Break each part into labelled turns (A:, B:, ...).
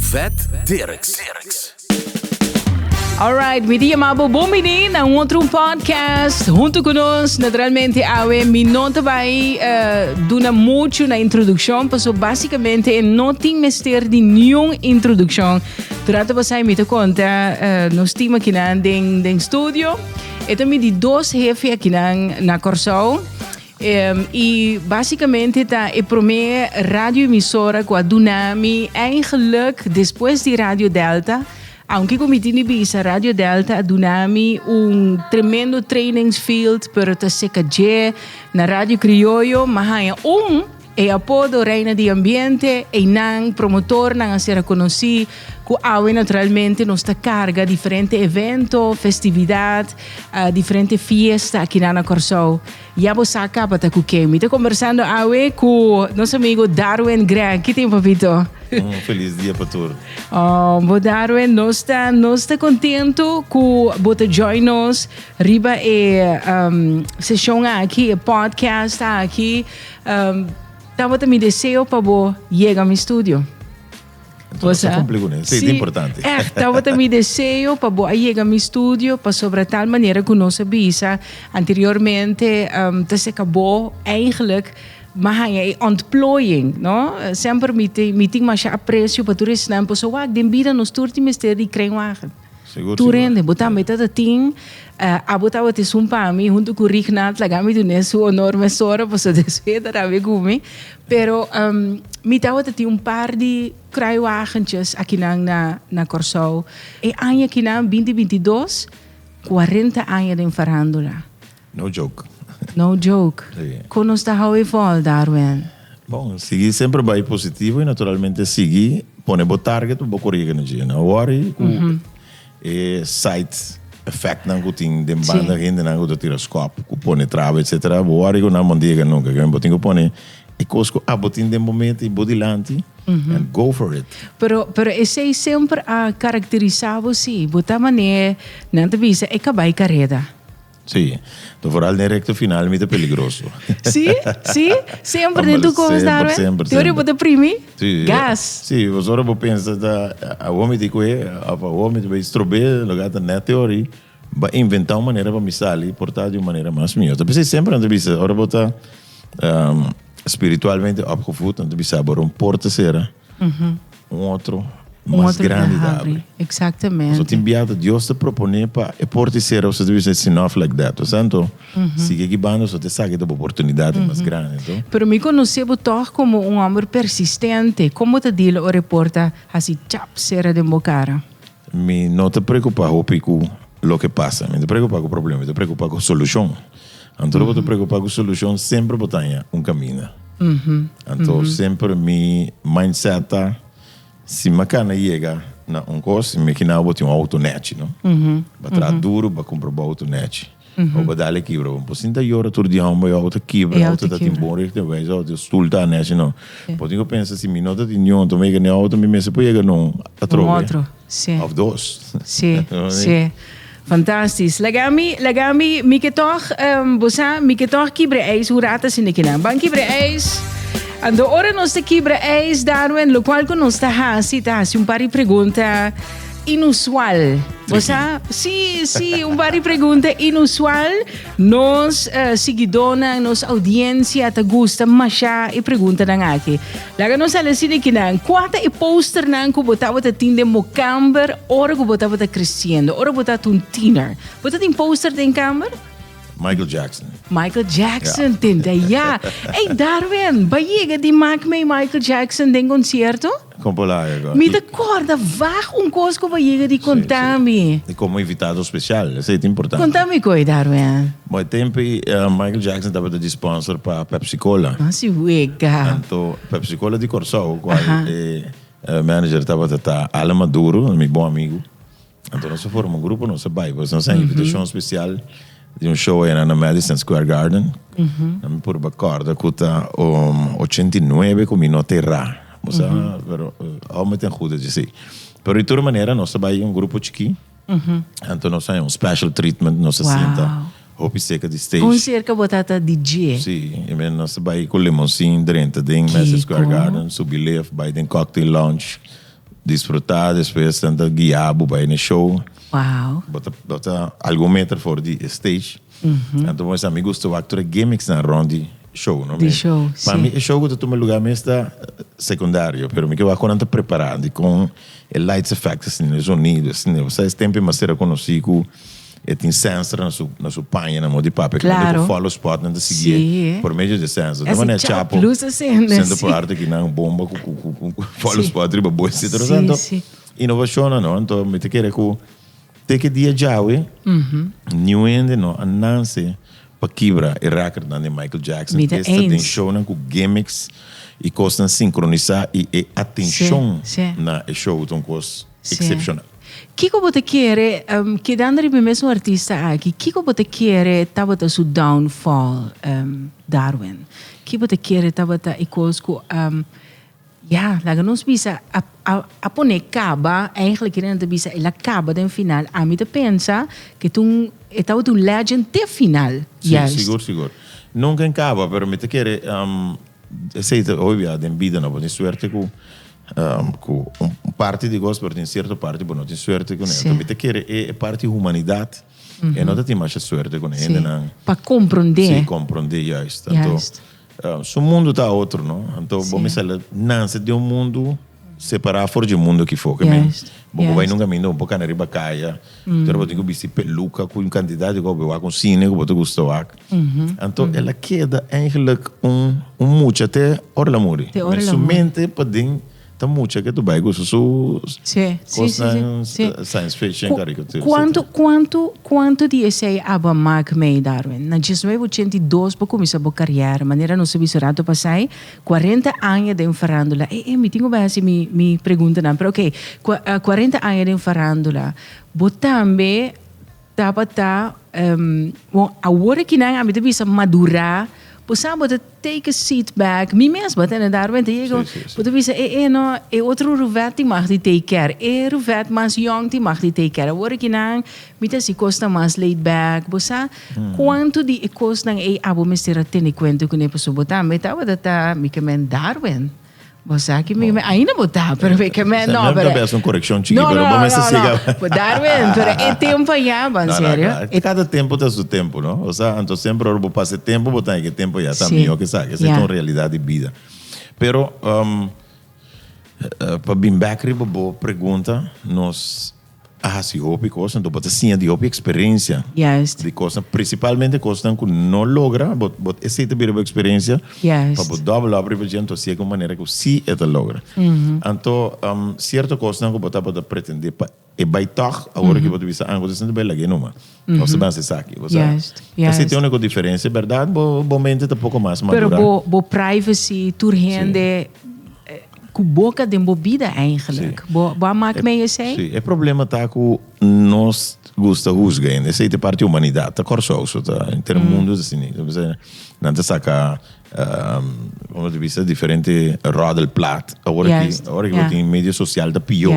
A: Yvette Dirks.
B: Alright, mi ta yama bo bon bini na un otro podcast. Hunto ku nos, naturalmente, awe mi no ta bai eh, duna mucho na introduccion, paso basicamente e no tin mester di niun introduccion. Durante pasai mi ta konta eh, nos team akinan den, den studio. E ta mi di dos hefe akinan na Kòrsou. I basicamente ta e prome radioemisora cu a duna mi eigenlijk despues di Radio Delta, aunke cu mi tin di bisa Radio Delta a duna mi un tremendo trainingsfield, pero ta seca dje na Radio Crioyo m'a haña un e apodo Reina di Ambiente, einan promotornan a ser reconoci cu awe naturalmente nos ta carga diferente evento, festividad, diferente fiesta akinan na Kòrsou. Ya bo sa caba ta cu ken. Mi ta conversando awe cu nos amigo Darwin Gregg. Ki tin, papito?
C: Un feliz dia pa tur.
B: Oh, bo Darwin, nos ta, nos ta contento cu bo ta join nos riba e um, session aki, e podcast aki. Um, tabata mi deseo pa bo yega mi studio.
C: Entonces, a cumpli con él. Sí, sí, importante.
B: Echt, tabata mi deseo pa bo a yega mi studio pasobra tal manera cu nos a bisa anteriormente um, ta se acabó eigenlijk m'a haña e ontplooiing, no? Semper mi mi tin masha aprecio pa tur esnan pasobra wak den bida nos tur tin mester di krenwagen.
C: Sigur,
B: Tur
C: sigur.
B: hende, bo tambe tata tin, eh, abo tabata esun pa mi hunto cu Rignald, laga mi dun'é su honor mesora pasobra despues e ta rabia cu mi. Pero um, mi tabata tin un par di kruiwagentjes akinan na, na Kòrsou. E aña akinan, binti 22, 40 aña den farándula.
C: No joke.
B: No joke.
C: Sí.
B: Kon nos ta hou e vòl, Darwin?
C: Bon, sigui semper bai positivo y naturalmente sigui pone bo target pa bo kore yega na dje. No worry ku e side effectnan ku tin den banda hendenan ku ta tira skòp, ku pone traba etcetera. Bo worry ku nan bo no ta yega nunka. Bo tin ku pone e kos ku abo tin den bo meta y bo dilanti and go for it.
B: Pero, pero esei semper a karakterisá bo sí. Bo ta manera nan ta bisa e kabai kareda.
C: Sí, to vooral den recto final mi ta peligroso.
B: Sí, sí, semper den tu cos
C: Semper,
B: Darwin.
C: semper,
B: Te ora bo
C: semper.
B: ta primi
C: Sí,
B: gas.
C: Sí, pasobra bo pensa ta awor mi tin koe of awor mi ta bay strob'é, loke ta net teori, ba inventa un manera pa mi sali por ta di un manera mas mihó. Ta p'esei semper nan ta bisa ora bo ta spiritualmente opgevoed nan ta bisa bo ora un porta sera, Un otro
B: Un
C: mas
B: otro ta
C: grandi ta
B: habri.
C: habri.
B: Exactamente.
C: So tin biaha Dios ta propone pa e por ti sera, bo ta bisa it's enough like that. Osea anto, sigui aki banda so ta esaki ta bo oportunidad mas grandi anto.
B: Pero mi conoce bo toch como un homber persistente. Con bo ta deal ora e por ta haci chap sera den bo cara?
C: Mi no ta preocupa hopi cu loke pasa. Mi no ta preocupa cu problema, mi ta preocupa cu solucion. Anto ora bo ta preocupa cu solucion semper bo ta haña un caminda. Anto semper mi mindset ta si mi a cana yega na un cos, imagina bo tin un auto nechi no, bo a traha duro bo a cumpra bo auto nechi. Bo bo dal e kibra bo por sinta yora tur dia homber e auto kibra e auto ta tin bon richting wijs auto e stoel ta nechi no bo tin ku pensa si mi no ta tin niun auto mi yega ni auto mi mester por yega na un atrobe of dos.
B: Si si fantastis laga mi laga mi mi ke tog bo sa mi ke tog kibra ijs un rato asina kinan ban kibra ijs anto ora nos ta kibra ijs Darwin lokual ku nos ta hasi ta hasi un par di pregunta. Inusual. Bo sa? Sí, sí, un par di pregunta inusual. Nos uh, siguidónan, nos audiencia ta gusta masha e preguntanan aki. Laga nos sali asina kinan. Kua ta e posternan ku bo tabata tin den bo kamber ora ku bo tabata creciendo, ora bo tabata un tiener? Bo ta tin poster den kamber?
C: Michael Jackson.
B: Michael Jackson, ja. Tenta ja. Hey Darwin, ba yega di maak mee Michael Jackson den concierto?
C: Kompolario.
B: Mi ta korda vaag un kos ku ba yega di kontami.
C: Sí, sí. Como invitado special, esei ta importante.
B: Kontami koi, Darwin.
C: Bo e tempo uh, Michael Jackson tabata di sponsor pa Pepsi Cola.
B: Ah, si wega.
C: Anto Pepsi Cola di Kòrsou, kual e uh, manager tabata ta Alan Maduro, mi bon amigo. Anto nos a forma un grupo, nos a bai. Pues nos a invitacion special di un show ayana na Madison Square Garden. No mi por acorda cu ta um, 89 cu mi no te ra. O sea, pero uh, al me ten goed dat je zie. Pero di tur manera nos a bai un grupo chiki. Anto nos a un special treatment, nos a
B: Wow.
C: sinta hopi cerca di stage.
B: Con cerca bo tata DJ?
C: Sí, I mean, nos a bai cu limousine drenta den Madison Square
B: Kiko?
C: Garden, subi lift, bai den cocktail lounge. disfrutá, despues nan ta guia bo bai na e show.
B: Wow.
C: Bo ta bo ta algun meter for di e stage. Anto bo mester, mi gusta wak tur e gimmicks-nan rond di show, no?
B: Di show, si.
C: Pa mi e show ku ta tuma lugá mes ta sekundario, pero mi ke wak kon nan ta prepará, di kon e lights effects asina, e zonido asina. Bo sa es tempu e mester a konosí ku e tin sensor na su na su paña na modo di papia, ku
B: Klaro.
C: ku follow spot nan ta siguié
B: Si.
C: por medio di e sensor.
B: Ese
C: Ta manera Chapo
B: chap lus asina,
C: sendo
B: si.
C: por arte kinan bomba ku ku ku ku follow
B: Si.
C: spot riba bo etcetera.
B: Si,
C: Anto
B: si.
C: inovashonnan no, anto mi ta kere ku Te ki dia djawe, niun hende no a nanse pa kibra e rèkòrdnan di Michael Jackson.
B: Mi ta
C: Esta den
B: eens.
C: shownan ku gimmicks i kosnan sinkronisá i e atenshon
B: Sí, sí.
C: na e show ta un kos
B: Sí.
C: eksepshonal.
B: Kiko bo ta kere, kedando riba e mesun artista aki, kiko bo ta kere tabata su downfall, Darwin? Ki bo ta kere tabata e kos ku Ya, laga nos bisa, a, a, a pone caba, eigenlijk iedereen ta bisa, el a caba den final. Ami ta pensa que ta un, e tabata un legend te final,
C: Sí,
B: juist.
C: sigur, sigur. Nunca en caba, pero mi ta kere, esey ta hopi bia den bida no, bo tin suerte cu, cu un parti di cos, pero tin cierto parti bo no tin suerte cune.
B: Sí.
C: Anto mi ta kere e parti humanidad, e no ta tin masha suerte cune
B: Sí.
C: hendenan.
B: Pa comprende.
C: Sí, comprende, juist. Anto,
B: Juist.
C: Su mundu ta otro, no? Anto bo mester nanse den un mundu separá for dje mundu aki for. Bo por bai nunka minda, bo por kana riba kaya, pero bo tin ku bisti peluka ku un kantidat di kos, bo wak un sine ku bo ta gusta wak. Anto el a keda eigenlijk un mucha te ora el a muri. Su mente paden Ta mucha ke tu bai gusta su kosnan science fiction, caricatura.
B: Kuantu, kuantu, kuantu di esei abo a mak mei, Darwin? Na diesnuebe ochenta i dos bo kuminsá bo kariera, manera nos a bisa rato pasai, kuarenta aña den farándula. E, e, mi tin ku bai hasi mi, mi preguntanan, pero oké, kuarenta aña den farándula, bo tambe tabata, bon, awor akinan ami ta bisa madurá, bo sa bo ta take a seat back, mi mes bo ta Darwin ta yega, bo ta bisa e e no, e otro Ruvet tin mag di take care, e Ruvet mas yong tin mag di take care, awor akinan mi ta hasi kosnan mas laid back, bo sa kuantu di e kosnan ei abo mester a tene kuenta kuné pasobra bo tambe tabata ta mi ke men Darwin. Bo sa ki mi ainda bo ta, pero mi ke men no,
C: pero. Bes un correccion chiki, pero bo mester siga.
B: No, Darwin, pero e tempo ya, ban serio.
C: Cada tempo ta su tempo, no? O sea, anto semper ora bo pasa e tempo, bo ta haña ke tempo ya ta mihó ke esaki. Esei ta un realidad di bida. Pero, pa bin bek riba bo pregunta, nos a hasi hopi kos, anto bo ta siña di hopi eksperensia.
B: Juist.
C: Di kosnan, prinsipalmente kosnan ku no logra, bo, bo, esei ta bira bo eksperensia.
B: Juist.
C: Pa bo double up riba dje, anto si'e ku un manera ku sí e ta logra. Anto, sierto kosnan ku bo tabata pretendé pa e bai tòg, awor aki bo ta bisa, ah, ku ta sinti bai lag'é numa. Nos ta ban hasi esaki, bo sa.
B: Juist, juist.
C: Esei ta e úniko diferensia, bèrdat, bo, bo mente ta poko mas
B: Pero
C: madurá.
B: bo, bo privacy, tur hende. Ku boka den bo bida eigenlijk. Bo bo a mak mee esei?
C: Sí, e problema ta ku nos gusta husga hende. Esei ta parti humanidat. Ta Kòrsou so ta. Henter mundu ta asina. Nan ta saka, komo ta bisa, diferente ròdelplat. Awor aki, awor aki bo tin medio sosial ta pió.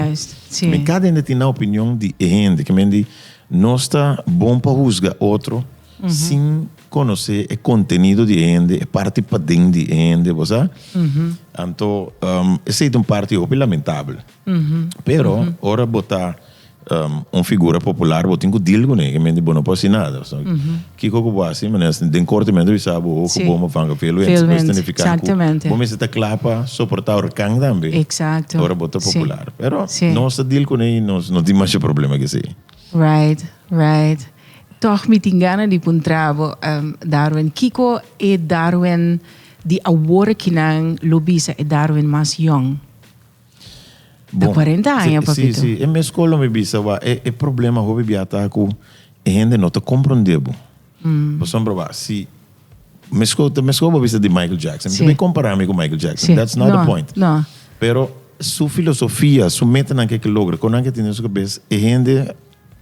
C: Mi kada hende tin nan opinion di e hende. Ke men di nos ta bon pa husga otro sin Konosé e kontenido di e hende, e parti paden di e hende, bo sa? Anto, esei ta un parti hopi lamentabel. Pero, ora bo ta un figura popular, bo tin ku deal kuné, ke mende bo no por hasi nada. Kiko ku bo hasi, manera den korte men ta bisa bo, hopi bo mafanga veel wens. Pues significa ku bo mester ta kla pa soportá orkan tambe. Ora bo ta popular. Pero, nos ta deal kuné i nos no tin masha problema ku esei.
B: Right, right. Tòg mi tin gana di puntra bo, Darwin, kiko e Darwin di awor akinan lo bisa e Darwin mas yòn? Ta kuarenta aña, papito.
C: Sí, sí. E mes kos lo mi bisa wak. E e problema hopi bia ta ku e hende no ta komprondé bo. Pasobra wak, si meskos ta meskos bo bisa di Michael Jackson. Mi ta bin kompará mi ku Michael Jackson. That's not the point. Pero su filosofia, su metanan ke ke logra, kon nan ke tin den su kabes, e hende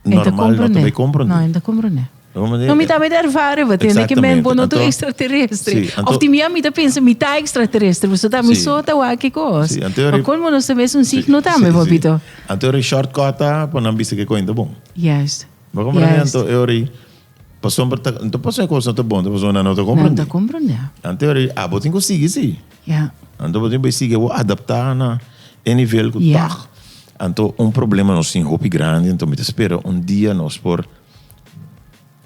C: normal no ta bay comprende.
B: No, ta comprende. No, mi tambe ta ervaren, bo tende ke men bo no ta un extraterrestre. Of di mi a mi ta pensa mi ta extraterrestre, pasobra ta mi so ta wak e kos. Ma kon bo no sa mes un signo tambe, papito?
C: Anto e shortcut ta pa nan bisa ke koin ta bon.
B: Juist.
C: Bo comprende? Anto e ora pasobra ta, anto pasobra e kos no ta bon, pasobra nan no ta comprende.
B: Nan ta comprende.
C: Anto e ora abo tin ku sigui si.
B: Ja.
C: Anto bo tin ku sigui, bo adapta na e nivel ku tòg. Anto un problema nos tin hopi grandi, anto mi ta spera un dia nos por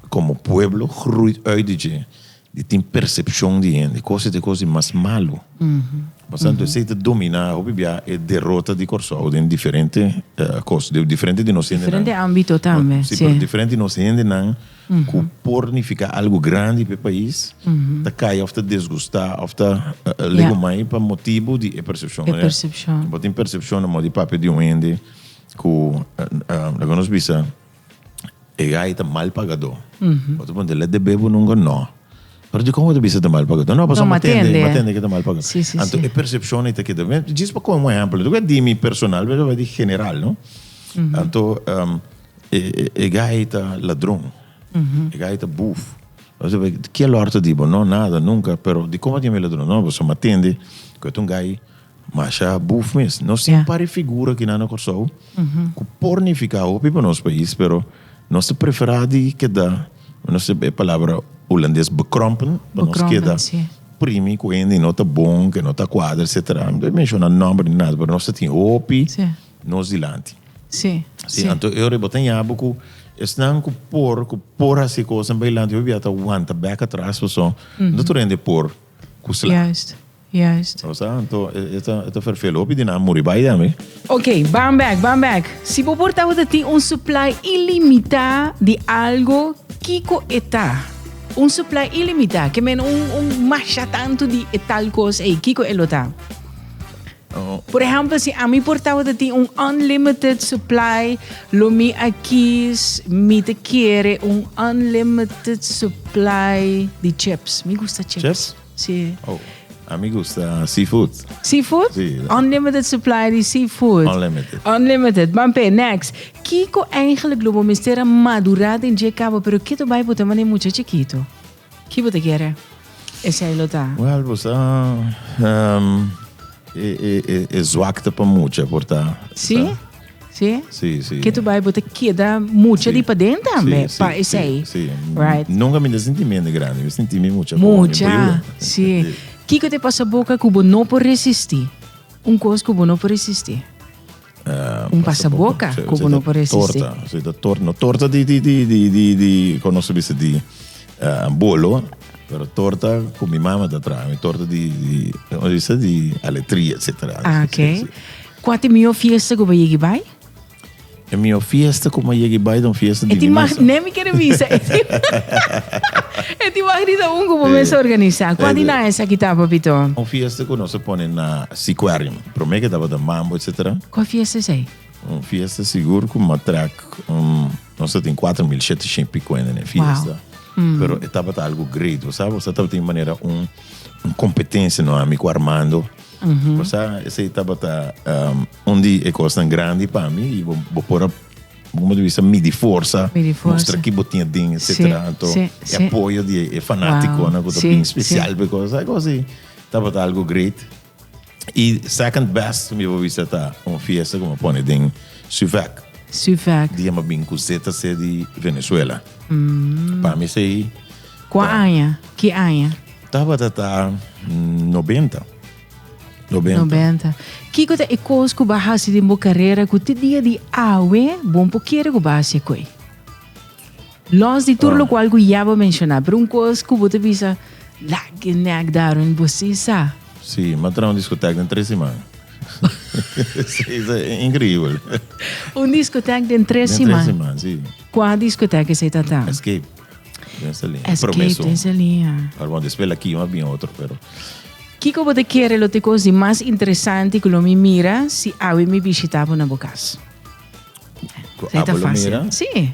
C: komo pueblo groeit uit di dje, di tin persepshon di hende, kos ei ta e kos di mas malu. Pasobra esei ta dominá hopi bia e derota di Kòrsou den diferente kos, diferente di nos hendenan.
B: Diferente ámbito tambe,
C: si. Pero diferente di nos hendenan ku por nifiká algu grandi pa e pais, ta kai òf ta desgustá òf ta legumai pa motibu di e persepshon.
B: E persepshon.
C: Bo tin persepshon na moda di papia di un hende ku, laga nos bisa, E gai ta mal pagadó. Bo ta puntra, Let debe bo nunka? No. Pero dikon bo ta bisa ta mal pagadó? No, pasobra mi a tende, mi a tende ke ta mal pagadó. Anto e persepshon ei ta keda. Djis pa kome un ehèmpel, no ta di mi personal, pero ta di general, no? Anto e gai ta ladron, e gai ta buf. Ke lòr ta di bo? No, nada, nunka. Pero dikon bo ta yama e ladron? No, pasobra mi a tende ku e ta un gai Masha buf mes. Nos tin un par di figura akinan na Kòrsou ku por nifiká hopi pa nos pais, pero nos ta preferá di keda, nos ta e palabra hulandes bekrompen, pa nos keda primi ku hende no ta bon, ke no ta kuadra, etsetera. Mi no ta menshoná nòmber ni nada, pero nos ta tin hopi nos dilanti.
B: Sí,
C: anto e ora bo ta ña bo ku esnan ku por, ku por hasi kosnan pa dilanti hopi bia ta wanta bèk atras pasobra no tur hende por ku sla.
B: Juist. Juist.
C: Bo sa, anto e ta e ta ferfel hopi di nan muri bai tambe.
B: Ok, ban bek, ban bek. Si bo por tabata tin un supply ilimitá di algo, kiko e ta? Un supply ilimitá, ke men un un masha tantu di e tal kos ei, kiko e lo ta? Por ehèmpel, si ami por tabata tin un unlimited supply, lo mi a kis, mi ta kere un unlimited supply di chips. Mi gusta chips.
C: Chips?
B: Sí.
C: Oh, a mi gusta seafood.
B: Seafood?
C: Sí.
B: Unlimited supply di seafood.
C: Unlimited.
B: Unlimited. Ban pe, next. Kiko eigenlijk lo bo mester a madura den dje cabo, pero keto bai bo ta mane mucha chikito? Ki bo ta kere? Esei lo ta.
C: Wel, bo sa, um, e, e, e, e zwakte pa mucha por ta.
B: Sí? Sí?
C: Sí, sí.
B: Ke tu bai bo ta keda mucha
C: Sí.
B: di paden tambe,
C: Sí, sí,
B: pa esei.
C: Sí, sí.
B: Right.
C: Nunca mi ta sinti mi grandi, mi sinti mi mucha.
B: Mucha, sí. Kiko te pasa boca ku bo no por resistí? Un kos ku bo no por resistí. Un pasaboca ku bo no por resistí.
C: Torta, sí, ta torta, no torta di di di di di di kon nos ta bisa di eh, bolo, pero torta ku mi mama ta traha, mi torta di di kon nos bisa di aletria, etcetera.
B: Ah,
C: Sí,
B: ok.
C: sí.
B: Kua ta e mihó fiesta ku bo yegi bai?
C: E mihó fiesta ku mi a yegi bai ta un fiesta di
B: E ti
C: mi
B: mag,
C: mesa.
B: ne mi kere bisa. E ti, e ti mag di ta un ku bo mester organisá. Kua di nan esaki ta, papito?
C: Un fiesta ku nos a pone na Seaquarium. Promé ke tabata mambo etcetera.
B: Kua fiesta esei?
C: Un fiesta sigur ku mi a trek un, nos a tin 4700 pico hende na e fiesta.
B: Wow.
C: Pero e tabata algu great, bo sa, bo sa tabatin manera un, un kompetensia no ami ku Armando. Bo sa, esei tabata un di e kosnan grandi pa mi i bo bo por a como ta bisa midi forsa,
B: Midi forsa.
C: mustra ki bo tin aden, etcetera.
B: Sí,
C: Anto
B: sí,
C: e
B: sí.
C: apoyo di e fanátikonan ku ta
B: Sí,
C: bin
B: sí.
C: spesial pa e kos, algo así. Tabata algo great. I second best mi por bisa ta un fiesta ku mi a pone den Suvek.
B: Suvek.
C: Dia mi a bin ku ZC di Venezuela. Pa mi esei.
B: Kua aña? Ki aña?
C: Tabata ta 90. 90.
B: 90. Kiko ta e kos ku bo a hasi den bo karera ku te dia di awe bo por kere ku bo a hasi e koi? Los di tur lokual ku ya bo menshoná, pero un kos ku bo ta bisa, Lak e nek Darwin, bo si sa.
C: Sí, mi a traha un diskotek den tres siman. Sí, ta inkreibel.
B: Un diskotek den tres siman?
C: Den tres siman, sí.
B: Kua diskotek esei ta ta?
C: Escape. Den esa liña.
B: Escape den esa liña.
C: Pero bon, despues la kima bin otro, pero.
B: Kiko bo ta kere lo ta e kos di mas interesante ku lo mi mira si awe mi bishita bo na bo kas?
C: Ku
B: Esei ta
C: abo lo
B: fásil.
C: mira?
B: Sí.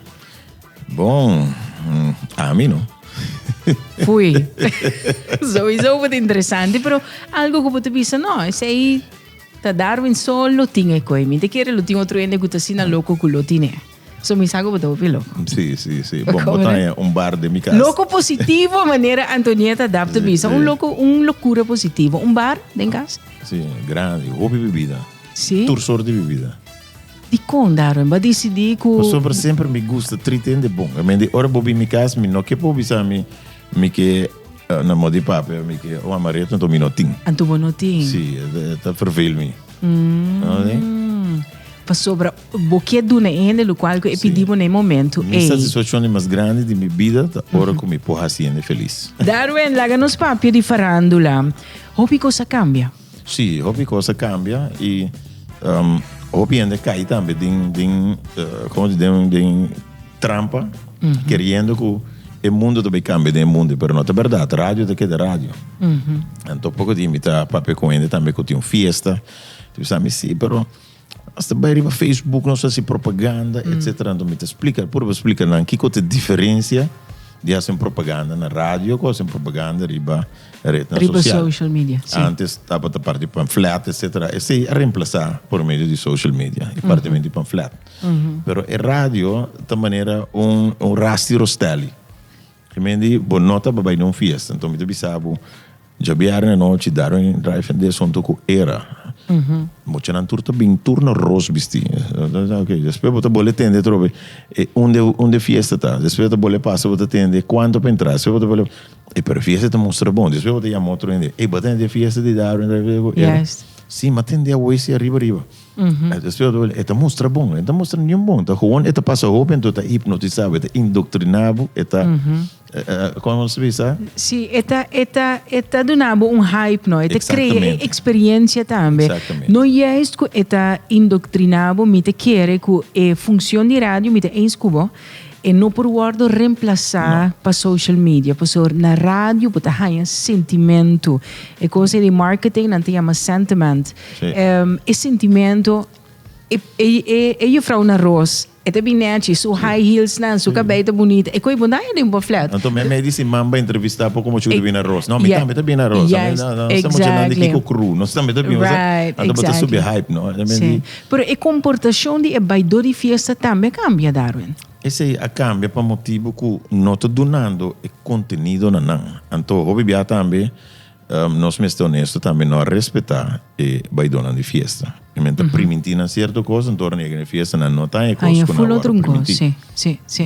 C: Bon, ami no.
B: Fui. Sowieso bo ta interesante, pero algo ku bo ta bisa, no, esei ta Darwin so lo tin e koi. Mi ta kere lo tin otro hende ku ta asina loko ku lo tine. So mi sa ku bo ta hopi loko.
C: Sí, sí, sí. Bon, bo ta haña un bar den mi kas.
B: Loko positivo, manera Antonieta Dap ta bisa. Un loko, un lokura positivo. Un bar den kas?
C: Sí, grandi. Hopi bibida.
B: Sí?
C: Tur sort di bibida.
B: Dikon, Darwin? Bo a disidí ku.
C: Pasobra semper mi gusta trite hende bon. I mean, di ora bo bin mi kas, mi no ke por bisa mi, mi ke, na modo di papia, mi ke un amaretto, anto mi no tin.
B: Anto bo no tin.
C: Sí, e ta verveel mi. Mm.
B: Pasobra bo ke duna e hende lokual ku e pidi bo na e momentu
C: Mi
B: ei.
C: satisfakshon di mas grandi di mi bida ta ora ku mi por hasi hende felis.
B: Darwin, laga nos papia di farándula. Hopi kos a kambia.
C: Sí, hopi kos a kambia i hopi hende kai tambe den den komo di den den trampa keriendo ku e mundo ta bai kambia den e mundo pero no ta bèrdat radio ta keda radio. Anto poko di mi ta papia ku hende tambe ku tin un fiesta ta bisa mi sí pero Nos ta bai riba Facebook, nos ta hasi propaganda, etcetera. Anto mi ta splika, purba splika nan kiko ta e diferensia di hasi un propaganda na radio ku hasi un propaganda riba retnan
B: Riba
C: sosial.
B: social media, si.
C: Antes tabata parti pamflet, etcetera. Esei a remplasá por medio di social media, e partimento di pamflet. Pero e radio ta manera un un Rasti Rostelli. Kimendi bo no ta bai na un fiesta, anto mi ta bisa bo djabièrnè anochi Darwin Drive en des hunto ku Era. Muchanan tur ta bin tur na ros bistí. Ok, despues bo ta bole tende atrobe e unda unda e fiesta ta. Despues bo ta bole pasa bo ta tende kuantu pa entra. Despues bo ta bole e pero e fiesta ta mustra bon. Despues bo ta yama otro hende, ey bo a tende e fiesta di Darwin Drive ku Era? Si, mi a tende awor si ariba ariba. E ta mustra bon, e ta mustra niun bon. Ta gewoon e ta pasa hopi anto e ta hipnotisa bo, e ta indoctrina bo, e ta, como nos ta bisa?
B: Sí, e ta, e ta, e ta duna bo un hype, no? E ta crea e experiencia tambe.
C: Exactamente.
B: No juist cu e ta indoctrina bo, mi ta kere cu e funcion di radio, mi ta eens cu bo, E no por wordo reemplasa pa social media pasobra na radio bo ta haña sentimento. E cosa di marketing nan ta yama sentiment. E sentimento e e e juffrouw na ros e ta bin nechi su high heels nan su cabei ta bunita e koe bo ta haña den bo flat.
C: Anto mi mei di si mamba entrevista poko mucha ku ta bin na ros. No mi tambe ta bin na ros. Nos ta mucha nan di Kiko Cru. Nos tambe ta bin. Anto bo ta subi hype no.
B: Pero e komportashon di e baidó di fiesta tambe a kambia, Darwin.
C: Esei a kambia pa motibu ku no ta dunando e kontenido na nan. Anto hopi bia tambe nos mester honesto tambe no a respetá e baidónan di fiesta. E men ta primintí nan sierto kos, anto ora nan yega na e fiesta nan no ta haña e kos ku nan a wòrdu primintí.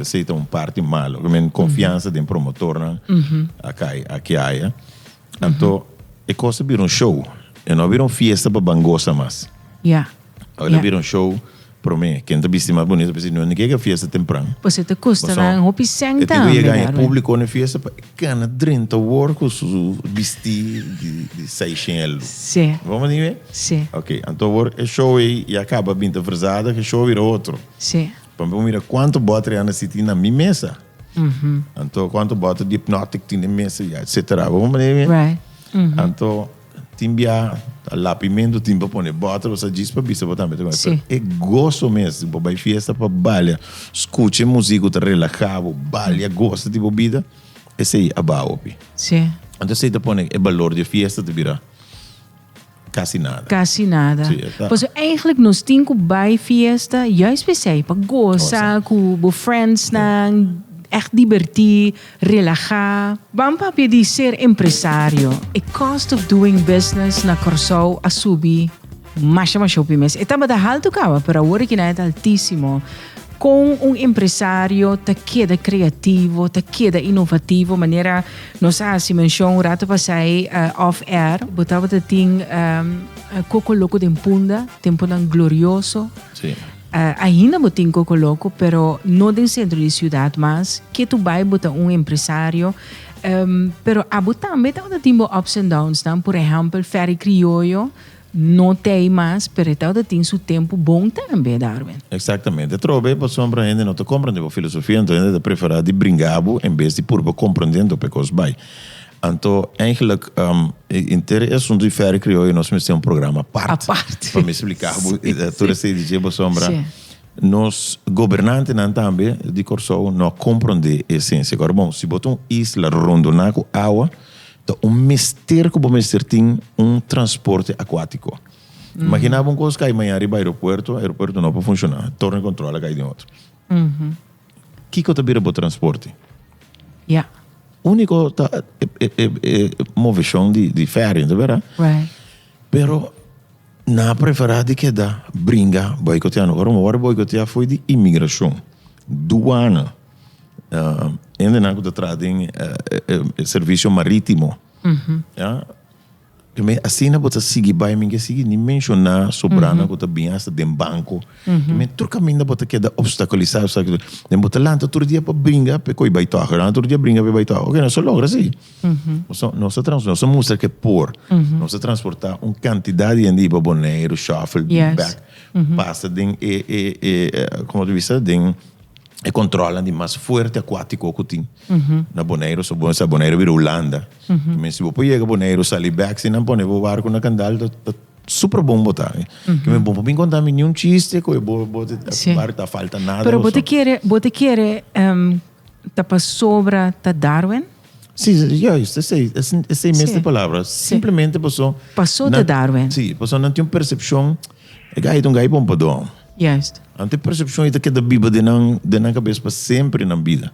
C: Esei ta un parti malo. Ke men konfiansa den promotornan a kai aki aya. Anto e kos a bira un show. E no a bira un fiesta pa ban gosa mas.
B: Ya.
C: Awor a bira un show promé. Ken ta bisti mas bonito bisti. No ke fiesta tempran.
B: Pues e ta kosta nan hopi sèn
C: tambe. E tin ku yega e públiko na e fiesta pa e kana drenta wor ku su bistí di seishel.
B: Sí.
C: Bo a mira?
B: Sí.
C: Ok, anto awor e show ei ya kaba binta verzada, e show a bira otro.
B: Sí.
C: Pa mi por mira kuantu bòter ya na siti na mi mesa. Anto kuantu bòter di Hypnotic tin den mesa ya etcetera. Bo comprende mi?
B: Right.
C: Anto tin bia ta lapimentu tin pa pone bòter bo sa djis pa bisa bo tambe ta
B: Sí.
C: E goso mes bo bai fiesta pa balia, skucha e muzik ku ta relaha bo, balia, gosa di bo bida, esei a baha hopi.
B: Sí.
C: Anto esei ta pone e balor di e fiesta ta bira. Casi nada.
B: Casi nada.
C: Sí, e ta.
B: Pasobra eigenlijk nos tin cu bay fiesta juist p'esey, pa gosa cu bo friendsnan, echt diberti, relaha. Ban papia di ser empresario. E cost of doing business na Corsou a subi masha masha hopi mes. E tabata haltu caba, pero awor aki nan e ta altisimo. Con un empresario ta keda creativo, ta keda innovativo, manera nos a haci mencion un rato pasai off air, bo tabata tin Coco Loco den Punda, temponan glorioso.
C: Sí.
B: Ainda bo tin Coco Loco, pero no den centro di ciudad mas. Ke tu bai bo ta un empresario. Pero abo tambe tabata tin bo ups and downs nan, por ehempel Ferry Criollo. No t'ei mas, pero e tabata tin su tempu bon tambe, Darwin.
C: Exactamente. Atrobe, pasobra hende no ta comprende bo filosofia, anto hende ta prefera di bringa bo en bes di purba comprende anto p'e cos bai. Anto, eigenlijk, henter e asunto di Ferry Crioyo nos mester un programa apart.
B: Apart.
C: Pa mi splica bo tur esei di dje, pasobra
B: Sí.
C: nos gobernantenan tambe di Corsou no a comprende e esencia. Awor bon, si bo ta un isla rondona cu awa, Ta un mester ku bo mester tin un transporte akuátiko. Imaginá bo un kos kai mañana riba aeropuerto, aeropuerto no por funshoná, torre control a kai den otro. Kiko ta bira bo transporte?
B: Ja.
C: Úniko ta e moveshon di ferry, no ta bera?
B: Right.
C: Pero nan a preferá di keda bringa boikoteando. Ora bo wòrdu boikoteá foi di imigrashon, duana. Hendenan ku ta traha den e servisio marítimo, ya, Me asina bo ta sigui bai, mi ke sigui ni menshoná sobranan ku ta bin hasta den banko. Me tur kaminda bo ta keda obstakulisá, obstakulisá. Den bo ta lanta tur dia pa bringa p'e koi bai tòg, lanta tur dia bringa p'e bai tòg. Oke, nos a logra si. Nos a nos a trans nos a mustra ke por. Nos a transportá un kantidat di hende hiba Boneiru, shòfel, bin bèk, pasa den e e e komo ta bisa den e kòntròlnan di mas fuerte akuátiko ku tin na Boneiru. So bo sa Boneiru bira Hulanda. Men si bo por yega Boneiru sali bèk si nan pone bo barku na kandal ta ta super bon bo ta. Ke men bo por bin konta mi niun chiste ku e bo bo barku ta falta nada.
B: Pero bo ta kere bo ta kere ta pasobra ta Darwin?
C: Si, juist, esei, esei mes e palabra. Simplemente paso.
B: Paso ta Darwin.
C: Si, paso nan tin un persepshon, e gai ta un gai pompadó.
B: Juist.
C: Nan tin persepshon i ta keda biba den nan, den nan kabes pa semper nan bida.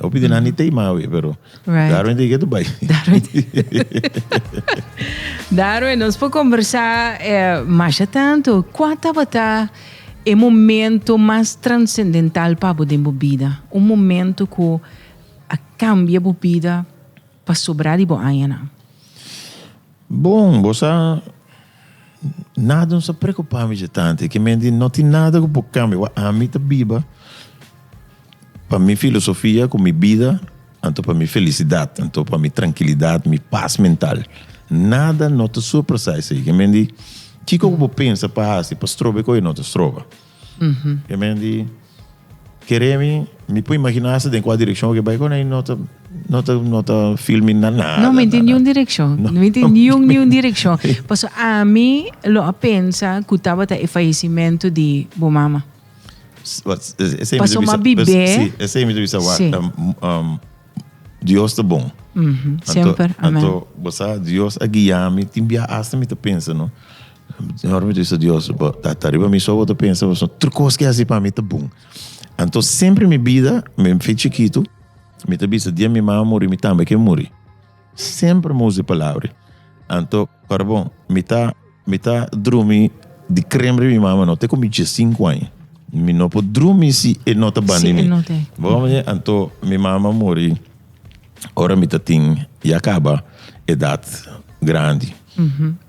C: Hopi di nan ni ta ima awe, pero Darwin ta yega ta bai.
B: Darwin. Darwin, nos por kombersá masha tantu. Kua tabata e momento mas transendental pa bo den bo bida? Un momento ku a kambia bo bida pa sobra di bo añanan?
C: Bon, bo sa, nada no sa preocupa mi dje tantu. Ke men di no tin nada ku por kambia. Wak ami ta biba pa mi filosofia ku mi bida, anto pa mi felisidat, anto pa mi trankilidat, mi pas mental. Nada no ta surpresa esei. Ke men di, kiko ku bo pensa pa hasi pa stroba e koe no ta stroba. Ke men di, kere mi, mi por imagina hasta den kua direkshon ke bai kon ei no ta, no ta, no ta feel mi na nada.
B: No, mi tin niun direkshon. No. Mi tin niun, niun direkshon. Pasobra ami lo a pensa ku tabata e fayesimentu di bo mama. Pasobra mi a bib'é.
C: Si, esei mi ta bisa wak. Dios ta bon.
B: Semper, amen.
C: Anto, bo sa, Dios a guia mi, tin bia hasta mi ta pensa, no? Ora mi ta bisa Dios, bo ta ta riba mi so bo ta pensa, pasobra tur kos ke hasi pa mi ta bon. Anto semper mi bida, mi fe chikitu, mi ta bisa dia mi mama muri, mi tambe ke muri. Semper mi usa e palabra. Anto, ora bon, mi ta mi ta drumi di krem riba mi mama no te ku mi diesinku aña. Mi no por drumi si e no ta banda di mi. Bo comprende? Anto mi mama a muri ora mi ta tin ya kaba edat grandi.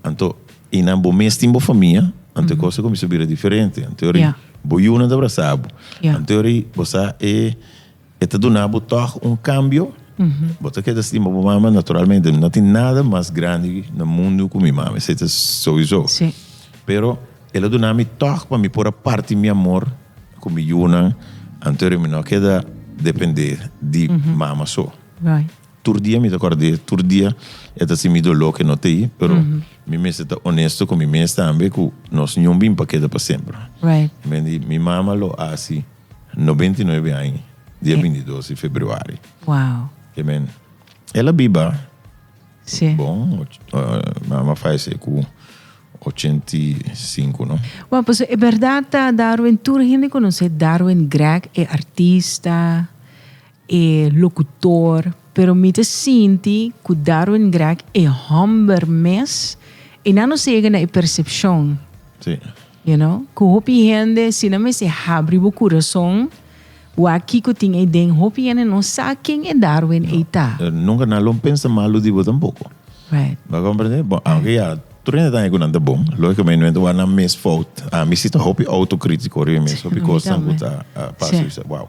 C: Anto i nan bo mes tin bo famia, anto e kos a kuminsá bira diferente. Anto ori bo yunan ta brasa bo. Anto ori bo sa e E ta duna bo tòg un kambio. Bo ta keda stima bo mama naturalmente. No tin nada mas grandi na mundu ku mi mama, esei ta souiso. Pero el a duna mi tòg pa mi por a parti mi amor ku mi yunan, anto mi no a keda dependé di mama so. Tur dia mi ta kòrd'é, tur dia e ta sinti mi doló ke no ta ei, pero mi mester ta onesto ku mi mes tambe ku nos ñun bin pa keda pa semper. Mi mama lo hasi. 99 aña, dia 22 di februari.
B: Wow.
C: Ke men, el a biba.
B: Sí.
C: Bon, mama fayesé ku 85, no?
B: Bueno, pues e berdad ta Darwin, tur hende konosé Darwin Gregg, e artista, e locutor, pero mi ta sinti ku Darwin Gregg e hòmber mes, e nan no sega na e persepshon.
C: Sí.
B: You know, ku hopi hende si nan mester habri bo kurason, wak kiko tin ei den, hopi hende no sa ken e Darwin ei ta.
C: Nunka nan lo pensa malu di bo tampoko.
B: Right.
C: Bo a komprende? Bon, aunke ya, tur hende ta haña ku nan ta bon, logikamente nan ta wak nan mes fout. Ami si ta hopi outokritiko riba mi mes, hopi kosnan ku ta pasa, mi bisa, wow,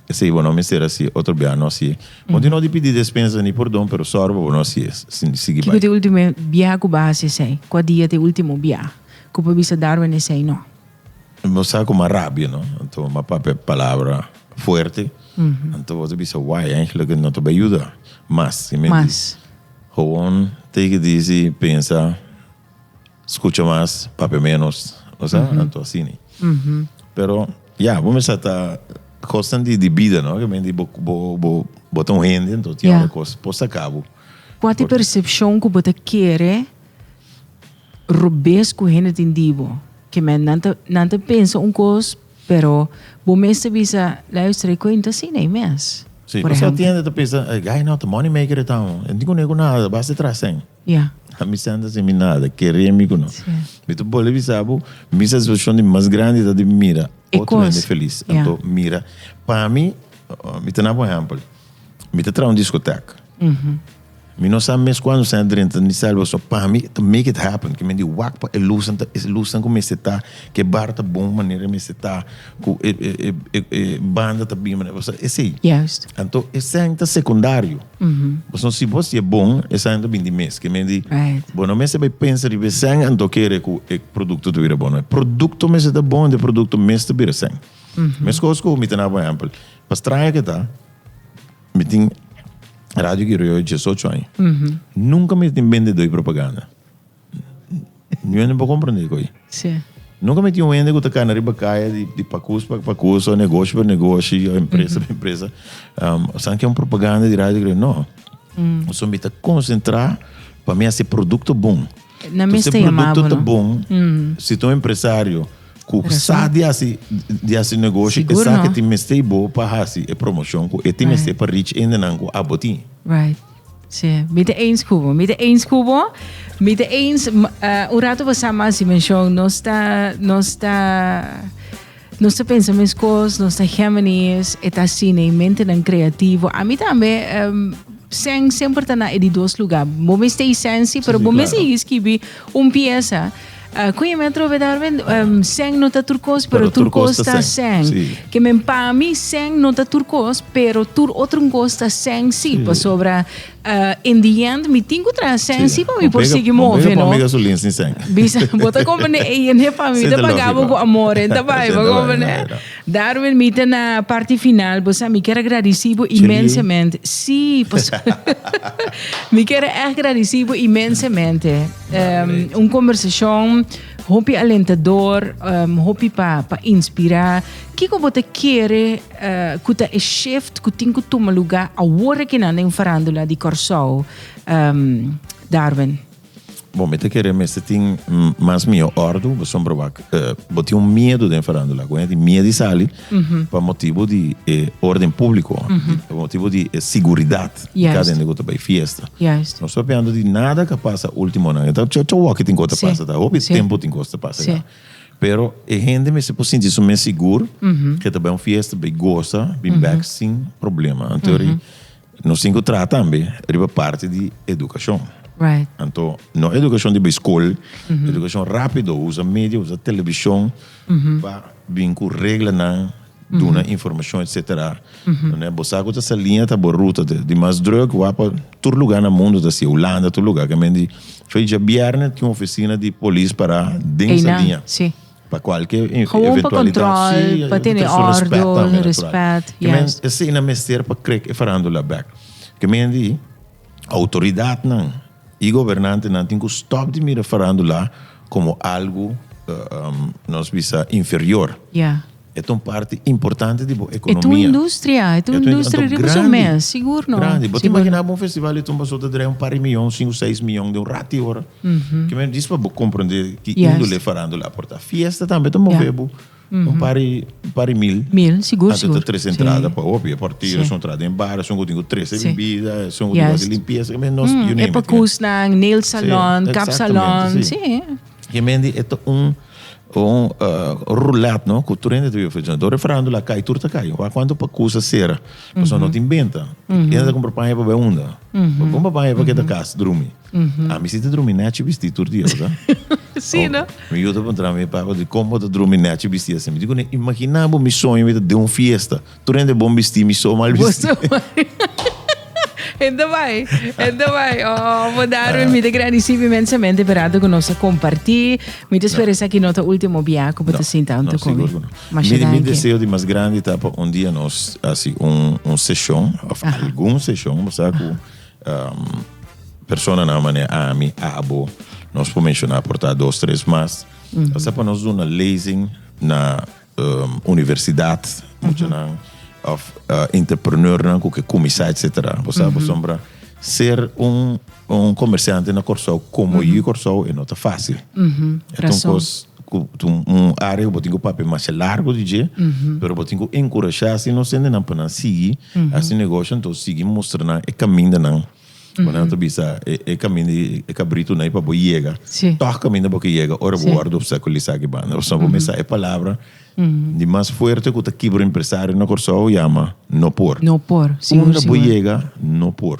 C: esei bo no mester hasi, otro bia no hasié. Bo tin no di pidi despensa ni pordon, pero sòru pa bo no hasié, sigui
B: bai. Kiko ta e ultimo bia ku bo a hasi esei? Kua dia ta e ultimo bia? Ku por bisa Darwin esei no.
C: Bo sa ku m'a rabia no, anto m'a papia palabra fuerte, anto bo ta bisa why eigenlijk no ta bai yuda mas.
B: Mas.
C: Gewoon take it easy, pensa, skucha mas, papia menos, bo sa, anto asina. Pero ya, bo mester ta kosnan di bida no, bo bo bo ta un hende anto tin ora kos por saka bo.
B: Kua ta e persepshon ku bo ta kere Robes ku hende tin di bo. Ke men nan ta nan ta pensa un kos pero bo mes ta bisa luister e kuenta asina ei mes.
C: Sí, por ejemplo. Tin hende ta pensa e guy no ta money maker e ta un. E no tin kuné ku nada, basta e traha sèn.
B: Ya.
C: A mi sèn ta hasi mi nada, kere mi ku no. Sí. Mi ta bolbe bisa bo, mi satisfakshon di mas grandi ta di mira otro hende felis. Anto mira, pa mi, mi ta na bo ehèmpel, mi ta traha un diskotek. Mi no sa mes cuando sèn a drenta ni sali pasobra pa mi to make it happen ke men di wak pa e lusnan ta e lusnan ku mester ta ke bar ta bon manera e mester ta ku e e e e banda ta bin manera pasobra esei.
B: Juist.
C: Anto e sèn ta sekundario. Pasobra si bo hasié bon e sèn ta bin di mes ke men di bo no mester bai pensa riba e sèn anto kere ku e produkto ta bira bon no e produkto mester ta bon anto e produkto mes ta bira sèn. Meskos ku mi ta na bo ehèmpel pa straño ke ta. Mi tin Radio Guerrero 18 aña. Nunca mi tin bende doy propaganda. Mi no por comprende koe.
B: Sí.
C: Nunca mi tin un hende ku ta kana riba kaya di, di pakus pa pakus o negoshi pa negoshi o empresa pa empresa. Um, san ke un propaganda di Radio Guerrero. No. So mi ta concentra pa mi hasi producto bon.
B: Na mes ta yama
C: bo, no? Ta bon, si ta un empresario ku sa di hasi di hasi negoshi, e sa ke tin mester bo pa hasi e promocion ku e tin mester pa reach hendenan ku abo tin.
B: Right. Si, mi ta eens ku bo. Mi ta eens ku bo. Mi ta eens, un rato pasá mas di menshon, nos ta, nos ta, nos ta pensa meskos, nos ta Géminis, e ta asina, e mentenan kreativo. Ami tambe, Sen semper ta na e di dos lugá. Bo mester i sen si, pero bo mester i skibi un piesa. Ku e mi atrobe Darwin, sen no ta tur kos, pero tur kos ta sen. Ke men pa mi sen no ta tur kos, pero tur otro kos ta sen si, pasobra in the end mi tin ku traha sen si pa mi por sigui move, no? Bisa, bo ta komprende ei en pa mi, mi ta paga bo ku amor, en ta bai, bo komprende? Darwin, mi ta na parti final, bo sa mi kier a gradisi bo inmensamente. Sí, mi kier a echt gradisi bo inmensamente. Un conversacion hopi alentador, hopi pa pa inspira. Kiko bo ta kere ku ta e shift ku tin ku tuma luga awor akinan den farandula di Kòrsou, Darwin?
C: Bon, mi ta kere mester tin mas mihó òrdu, pasobra wak bo tin un miedu den farándula, ku hende tin miedu di sali pa motibu di e órden públiko, pa motibu di e siguridat di kada hende ku ta bai fiesta. No sta papiando di nada ku a pasa últimonan, e ta wòki tin kos ta pasa, ta hopi tempu tin kos ta pasa ya. Pero e hende mester por sinti su mes sigur ku e ta bai un fiesta, bai gosa, bin bèk sin problema. Anto Nos tin ku traha tambe riba parti di edukashon.
B: Right.
C: Anto, no edukashon di bai skol, edukashon rápido, usa media, usa televishon pa bin ku reglanan, duna informashon etsetera. Manera bo sa ku ta saliña ta bo ruta di mas drùk wak pa tur lugá na mundu ta hasi, Hulanda tur lugá. Ke men di fe djabièrnè tin un ofisina di polis pará den saliña.
B: Sí.
C: Pa kualke
B: Gewoon pa
C: eventualidad.
B: control,
C: Sí,
B: pa tene
C: su respet
B: ordo,
C: tambe, natural.
B: respet,
C: Ke men,
B: juist.
C: esei nan mester pa krek e farándula bek. Ke men di, autoridadnan i gobernantenan tin ku stòp di mira farándula komo algu, nos bisa, inferior.
B: Ja.
C: E ta un parti importante di bo
B: E ta un
C: ekonomia.
B: industria, e ta un
C: E ta un
B: industria
C: anto
B: riba su
C: grandi,
B: mes, sigur no.
C: Grandi. Bo ta
B: Sigur no.
C: imaginá bo un festival di tumba so ta drai un par di miyon, sinku, seis miyon den un rati ora. Ke men dis pa bo komprendé ki índole farándula a portá. Fiesta tambe ta move bo un par di, un par di mil.
B: Mil, sigur,
C: Anto ta
B: sigur.
C: trese entrada
B: Sí.
C: pa hopi. E portero,
B: Sí.
C: esun traha den bar, esun ku tin ku trese
B: Sí.
C: bibida, esun ku tin ku hasi
B: Juist.
C: limpiesa. Ke men nos, you
B: E
C: name it.
B: pakusnan, nail
C: Sí,
B: salon, kap salon,
C: exactamente, sí.
B: sí.
C: Ke men di e ta un un roulette no ku tur hende ta biba funciona. Dor e farándula kai tur ta kai. Wak kuantu pakus a sera pasobra no tin benta. Hende ta kumpra paña pa bai unda. Bo kumpra paña pa keda kas drumi. Ami si ta drumi nechi bisti tur dia bo sa.
B: Si no.
C: Mi yu ta puntra mi papa dikon bo ta drumi nechi bisti asina. Mi di kuné imagina bo mi soño mi ta den un fiesta. Tur hende bon bisti mi so mal bisti.
B: Hende bai, hende bai. Oh, bo Darwin, mi ta gradisí inmensamente pa rato ku nos a kompartí. Mi ta spera esaki no ta último bia ku bo ta sinta huntu ku mi.
C: Masha danki. Mi deseo di mas grandi ta pa un dia nos hasi un un seshon òf algun seshon, bo sa ku personanan manera ami, abo, nos por menshoná por ta dos, tres mas. Asa pa nos duna lezing na universidad muchanan of entrepreneurnan ku ke kuminsá etcetera. Bo sa pasobra ser un un komersiante na Kòrsou komo yu di Kòrsou e no ta fásil. E ta un kos ku ta un área ku bo tin ku papia masha largu di dje pero bo tin ku enkurashá si nos hendenan pa nan sigui hasi negosio anto sigui mustra nan e kamindanan. Bo nan ta bisa e kaminda di e kabritunan ei pa bo yega.
B: Sí.
C: Tòg kaminda bo ke yega ora bo wòrdu obstakulisá aki banda. Pasobra bo mester sa e palabra. Di mas fuerte ku ta kibra empresario na Kòrsou yama no por.
B: No por, sigur
C: Unda bo
B: sigur.
C: yega no por.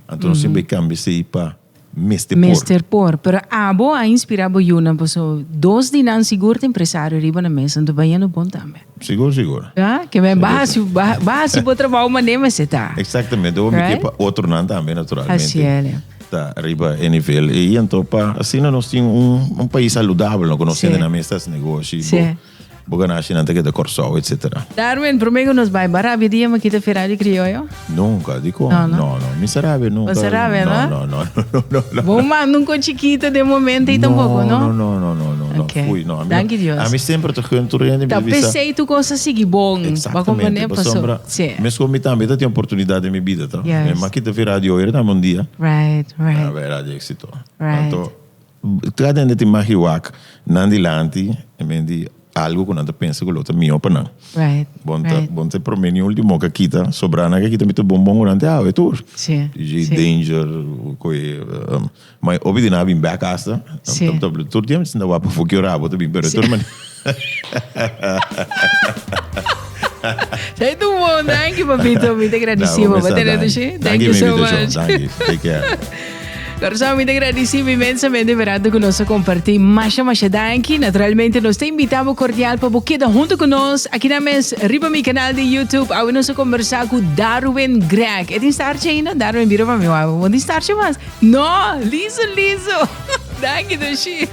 C: Anto nos tin bay kambia esei pa mester por.
B: Mester por. Pero abo a inspira bo yunan paso dos di nan sigur ta empresario riba nan mes anto bay yendo bon tambe.
C: Sigur sigur.
B: Ya, ke men ba hasi ba hasi bo trabou manera mester ta.
C: Exactamente, bo mi ke
B: Right?
C: pa otronan tambe naturalmente.
B: Así el.
C: Ta riba e nivel ei anto pa asina nos tin un un pais saludabel no ku nos hende nan mes ta hasi negoshi bo bo ganashinan ta keda Kòrsou etcetera.
B: Darwin, promé ku nos bai, bo a rabia dia mi kita Ferrari Crioyo?
C: Nunka, dikon?
B: No, no.
C: No, no, mi sa rabia nunka.
B: Bo sa rabia, no?
C: No, no, no, no, no, no.
B: Bo manda un kon chikito den momento ei tampoko, no?
C: No, no, no, no, no, no.
B: Ok.
C: Fui, no.
B: Danki Dios.
C: Ami semper ta gun tur hende mi
B: Ta
C: ta bisa.
B: p'esei tur kos a sigui bon. Bo a
C: Exactamente,
B: komprendé? Paso,
C: pasobra
B: sí.
C: meskos mi tambe ta tin oportunidat den mi bida, ta.
B: Yes.
C: Mi a kita fi radio era tambe un dia.
B: Right, right.
C: A bai radio Éxito.
B: Right.
C: Anto, kada hende tin magi wak nan dilanti, e men di algo ku nan ta pensa ku lo ta mihó pa nan.
B: Right,
C: Bon ta,
B: right.
C: bon ta e promé ni último ku a kita, sobrá nan ku a kita mi ta bon bon ku nan te awe tur.
B: Sí,
C: DJ
B: sí.
C: Danger, koe, ma hopi di nan a bin bèk asta.
B: Sí.
C: Tur dia mi ta sinta wak pafó ki ora abo ta bin, pero tur manera.
B: Zij tu bon, danki papito, mi te agradeci bo. Bo tene dushi? Thank you so much.
C: Danki, take care.
B: Corazón, mi te agradeci inmensamente verando cu nos a comparti. Masha, masha danki. Naturalmente, nos te invitamos cordial pa bo keda junto cu nos. Aki na mes, riba mi canal di YouTube. Awe nos a conversa cu Darwin Greg. E tin startje ainda? Darwin, bira pa mi wou. Bo tin startje mas? No, liso, liso. Danki, dushi.